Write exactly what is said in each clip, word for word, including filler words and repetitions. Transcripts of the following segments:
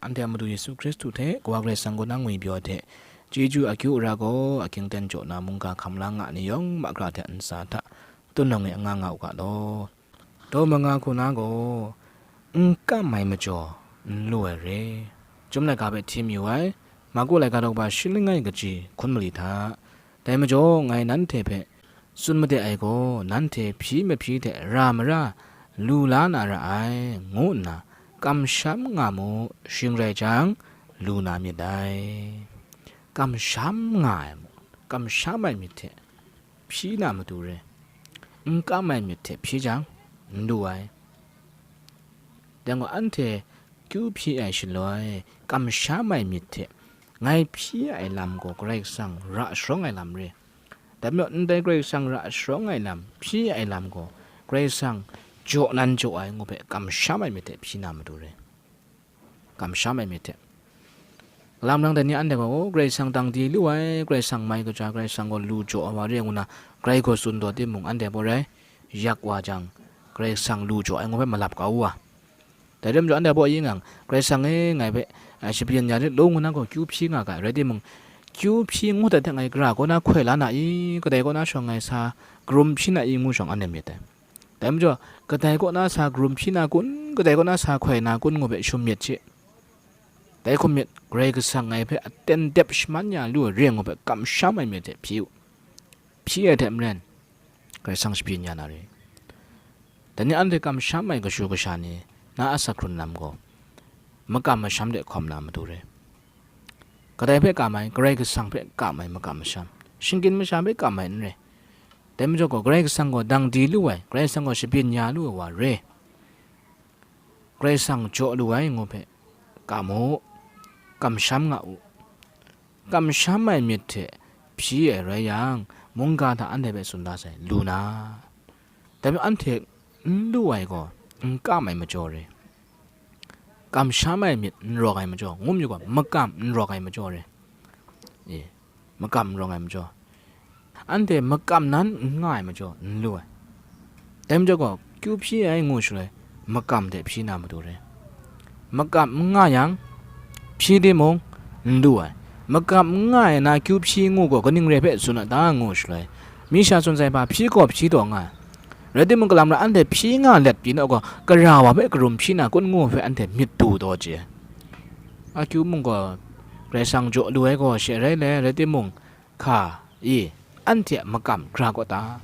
anhte a Madu Yesu Hkristu hte Kawa Karai Kasang kaw na ngwipyaw hte chyeju akyu ara gaw, akying ten jaw na mungga hkam la nga ni yawng mahkra hte ntsa hta, tun nawng e anga nga u ga law. Daw manga hku na gaw, n kam ai majaw, n lu ai re. Chyum laika hpe hti mayu ai, Marku laika daw kaba shi langai kaji hkun mali hta, dai majaw ngai nanhte hpe tsun made ai gaw, nanhte hpyi mahpyi hte ra mara lu la na ra ai, ngu nna kamsham nga mu, shing rai jang, lu na myit dai. Kamsham nga ai, kamsham ai myit hte hpyi na matu re, n kam ai myit hte hpyi jang, n lu ai. Dai gaw anhte kyu hpyi ai shaloi, kamsham ai myit hte ngai hpyi ai lam gaw Karai Kasang ra sharawng ai lam re. Dai majaw, ndai Karai Kasang ra sharawng ai lam, hpyi ai lam gaw, Karai Kasang jaw nan jaw ai ngu hpe kamsham ai myit hte hpyi na matu re. Kamsham ai myit hte. Lam nang dai ni anhte gaw, "O, Karai Kasang dang di lu ai, Karai Kasang mai kaja, Karai Kasang gaw lu jaw ai wa re," ngu na, grai gaw tsun taw timung, anhte baw rai, yak wa jang, Karai Kasang lu jaw ai ngu hpe malap kau wa. Dai rai majaw, anhte baw yi ngang, "Karai Kasang e, ngai hpe, a, shabyin ya rit law," ngu na gaw, kyu hpyi nga ga, rai timung, kyu hpyi ngut ai hte ngai gara kaw na hkoi la na i, kadai kaw na shawng ngai sa karum hpyi na i, ngu shawng, anhte myit dai. Dai majaw, kadai kaw na sa karum hpyi na kun, kadai kaw na sa hkoi na kun ngu hpe shum myit she. Dai hkum myit, Karai Kasang ngai hpe aten dep shaman ya lu ai re ngu hpe kamsham ai myit hte hpyi u. Hpyi ai hte maren, Karai Kasang shabyin ya na re. Dai ni anhte kamsham ai kashu kasha ni, na a sak hkrun lam gaw, makam masham de hkawm na matu re. Kadai hpe kam ai, Karai Kasang hpe kam ai makam masham, shinggyim masha hpe kam ai n re. Dai majaw gaw, Karai Kasang gaw dang di lu ai, Karai Kasang gaw shabyin ya lu ai wa re. Karai Kasang jaw lu ai ngu hpe kam u, kamsham nga u. Kamsham ai myit hte hpyi ai rai yang, mungga hta anhte hpe tsun da sai, lu na. Dai majaw anhte n lu ai gaw, n kam ai majaw re. Kamsham ai myit n rawng ai majaw, ngu mayu gaw, makam n rawng ai majaw re. E, makam n rawng ai majaw, anhte makam nan n nga ai majaw, n lu ai. Dai majaw gaw, kyu hpyi ai ngu shaloi, makam hte hpyi na matu re. Makam n nga yang, hpyi timung, n lu ai. Makam n nga ai na kyu hpyi ngu gaw, kaning re hpe tsun a ta ngu shaloi, mi sha tsun sai hpa hpyi gaw hpyi taw nga ai. Rai timung, kalam rai anhte hpyi nga let pyi naw gaw, gara wa hpe karum hpyi na kun ngu hpe anhte myit du taw chye ai. Akyu mung gaw, Karai Kasang jaw lu ai gaw she rai le, rai timung, hka, i, anhte a makam hkra kaw ta?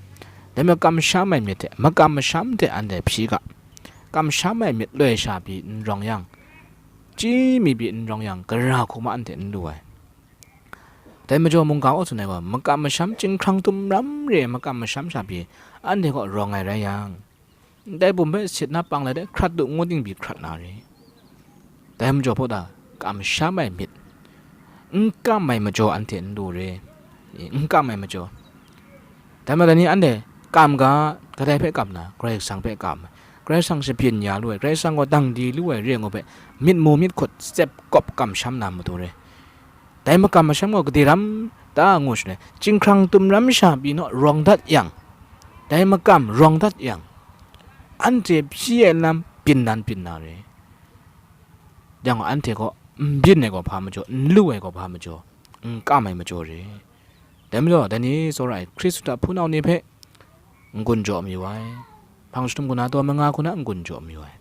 Dai majaw kamsham ai myit hte, makam masham hte anhte hpyi ga. Kamsham ai myit loi sha pyi n rawng yang, chyi mi pyi n rawng yang, gara hku ma anhte n lu ai. Dai majaw mungga kaw tsun ai gaw, makam masham chyinghkrang tum ram re ai makam masham sha pyi anhte kaw rawng ai rai yang, ndai bum hpe sit na pang lai de hkrat du ngu ting pyi hkrat na re. Dai majaw hpaw ta, kamsham ai myit, n kam ai majaw anhte n lu re, e, n kam ai majaw. Dai majaw dai ni anhte kam ga, kadai hpe kam na, Karai Kasang hpe kam ai. Karai Kasang shabyin ya lu ai, Karai Kasang gaw dang di lu ai re ngu hpe, myit mu myit hkut tsep kawp kamsham na matu re. Dai makam masham gaw gade ram ta ngu shaloi, chyinghkrang tum ram sha pyi naw rawng dat yang, dai makam rawng dat yang, anhte hpyi ai lam byin nan byin na re. Yang gaw, anhte gaw n byin ai gaw hpa majaw, n lu ai gaw hpa majaw, n kam ai majaw re. Dai majaw, dai ni tsawra ai Hkristu a hpunau ni hpe n-gun jaw mayu ai, hpang jahtum kaw na taw manga hku na n-gun jaw mayu ai.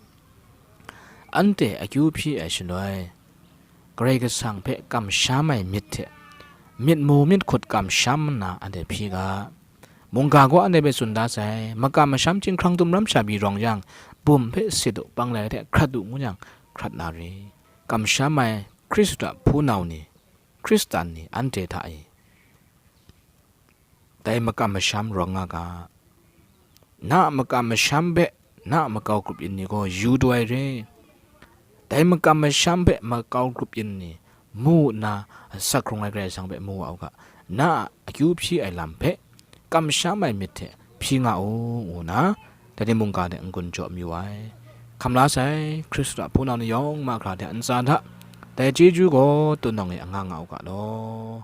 Anhte akyu hpyi ai shaloi, Karai Kasang hpe kamsham ai myit hte, myit mu myit hkut kamsham nna anhte hpyi ga. Mungga gaw anhte hpe tsun da sai, makam masham chyinghkrang tum ram sha pyi rawng yang, bum hpe sit u, pang lai hte hkrat u ngu yang, hkrat na re. Kamsham ai Hkristu a hpunau ni, Hkristan ni anhte hta e, dai makam masham rawng nga ga. Na a makam masham hpe na a makau grup yin ni gaw yu taw ai re. Dai makam masham hpe makau grup yin ni mu nna, asak hkrung ai Karai Kasang hpe mu wa u ga. Na a akyu hpyi ai lam hpe kamsham ai myit hte hpyi nga u, ngu nna, dai ni mungga de n-gun jaw mayu ai. Hkam la sai Hkristu a hpunau ni yawng mahkra hte ntsa hta, dai chyeju gaw tun nawng e anga nga u ga law.